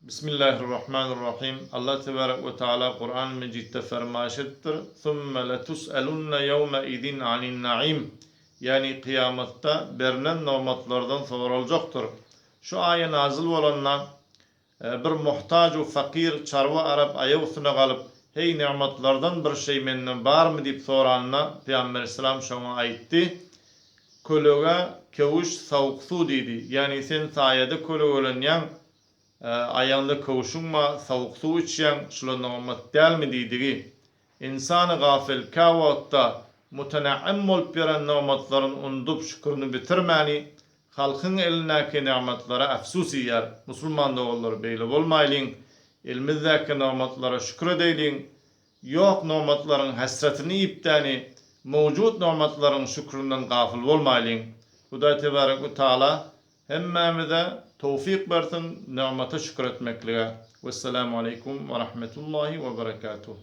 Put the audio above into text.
Bismillahirrahmanirrahim. Allah tebarek we taala Kur'an-y Mejidde fermaýyş edipdir, Sümme letus'elunne ýewme izin anin naim. Ýagny kyýamatda berlen nygmatlardan soraljakdyr. Şu aýa nazyl bolanda, bir muhtaj u fakyr çarwa arap aýak üstüne galyp, Heý nygmatlardan bir şeý mende barmy diýip soranda, Pygamber aleyhisselam şoňa aýtdy, Kölege, köwüş, sowuk suw diýdi. Ýagny sen saýada kölegelenýäň, Aýagyňda köwşüň bar, sowuk suw içýäň, şular nygmat dälmi diýdigi. Ynsany gafyl käwagtda mutenaim bolup ýören nygmatlaryny undup şükürini bitirmäni, halkyň elindäki nygmatlara afsus iýýär. Musulman doganlar beýle bolmaýlyň, elimizdäki nygmatlara şükür edeýliň, ýok nygmatlaryň hesretini iýipdäni, mowjut nygmatlaryň şükründen gafyl bolmaýlyň. Hudaý tebarek we taala Hemmämize towfyk bersin nygmata şükür etmeklige. Wessalamu aleýkum we rahmetullahi we berekatuh.